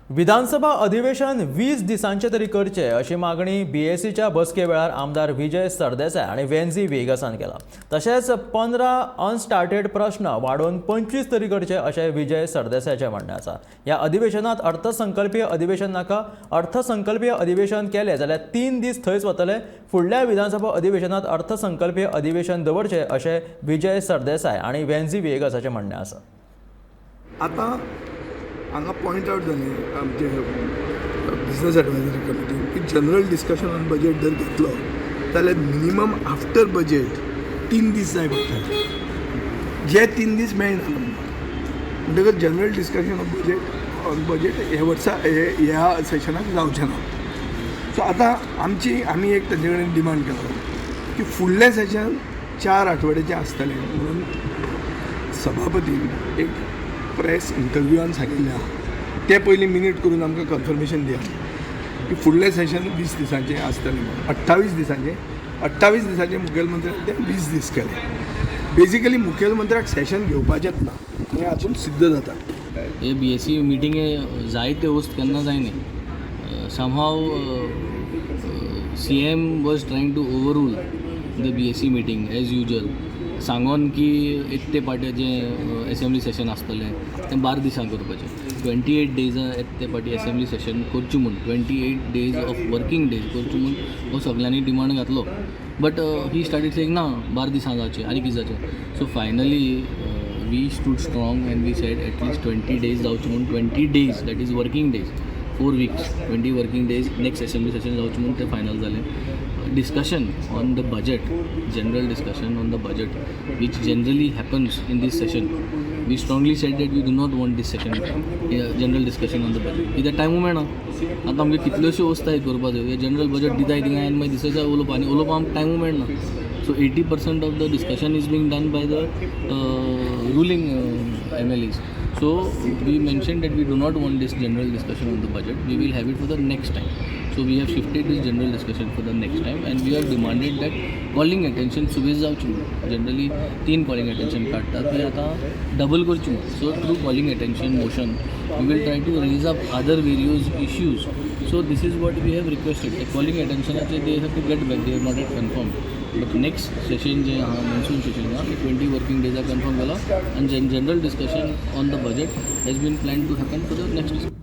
विधानसभा अधिवेशन 20 दिसांचे तरी करचे अशी मागणी बीएसीच्या बसके वेळार आमदार विजय सरदेसाय आनी वेन्झी व्हिएगसान केला. तशेंच 15 अनस्टार्टेड प्रश्न वाडोवन 25 तरी करचे अशें विजय सरदेसायाचें म्हणणें आसा. ह्या अधिवेशनात अर्थसंकल्पीय अधिवेशन नाका. अर्थसंकल्पीय अधिवेशन केलें जाल्यार 3 दीस थंयच वतले. फुडल्या विधानसभा अधिवेशनात अर्थसंकल्पीय अधिवेशन दवरचें अशें विजय सरदेसाय आनी वेन्झी व्हिएगसाचें म्हणणें आसा. आतां हांगा पॉयंट आवट जालें आमचे बिजनस एडवायजरी कमिटीन की जनरल डिस्कशन ऑन बजेट जर घेतलो जाल्यार मिनिमम आफ्टर बजेट 3 दीस जाय पडटले, जे 3 दीस मेळना आमकां. म्हणटकच general discussion of budget on budget हे वर्सा हे ह्या सेशनाक जावचें ना. सो आतां आमी एक तांचे कडेन डिमांड केलो की फुडलें सेशन 4 आठवड्याचें आसतलें म्हणून सभापतीन एक प्रेस इंटरव्यूआन सांगिल्लें आहा. तें पयलीं मिनीट करून आमकां कन्फर्मेशन दिया की फुडलें सेशन 20 दिसांचें आसतलें म्हणून. 28 दिसांचें, 28 दिसांचें मुखेलमंत्र्यान तें 20 दीस केलें. बेजिकली मुखेलमंत्र्याक सेशन घेवपाचेंच ना हें हातूंत सिद्ध जाता. हे बीएसी मिटिंगे जायते वस्त केन्ना जायना. Somehow CM was trying to overrule the BAC meeting as usual, सांगोन की एक ते पाट्या जें एसेंब्ली सेशन आसतलें तें 12 दिसां करपाचें. 28 डेजां एक ते पाटी एसेंब्ली सेशन करचें म्हूण, 28 days of working days करचें म्हूण हो सगल्यांनी डिमांड घातलो. बट he started saying ना, 12 दिसां जावचें आनी कितें जावचें. So finally we stood strong and we said at least 20 days जावचें म्हूण. 20 days, that is working days, 4 weeks, 20 working days next assembly session जावचें म्हूण तें फायनल जालें. Discussion on the budget, general discussion on the budget, which generally happens in this session, we strongly said that we do not want this session, general discussion on the budget, कित्याक टायमू मेळना. आतां आमगे कितल्योश्यो वस्तू हें करपा जायो. हे जनरल बजेट दिताय थिंगा आनी मागीर दिसाच्या उलोवपा आनी उलोवपा आमकां टायमू मेळना. So 80% of the discussion is being done by the ruling MLAs. So we mentioned that we do not want this general discussion on the budget. We will have it for the next time. So we have shifted this general discussion for the next time and we have demanded that calling attention सुबेज जावची म्हणून. Generally तीन calling attention काडटात, ती आतां double करची म्हणून. So through calling attention motion we will try to raise up other various issues. So this is what we have requested. Calling अटेन्शनाचे they have to get back, they have not yet confirm, but next session जे आहा, monsoon Seshan आहा, ते 20 working डेजा confirm जाला आनी general discussion on the budget has been plan to happen for the next.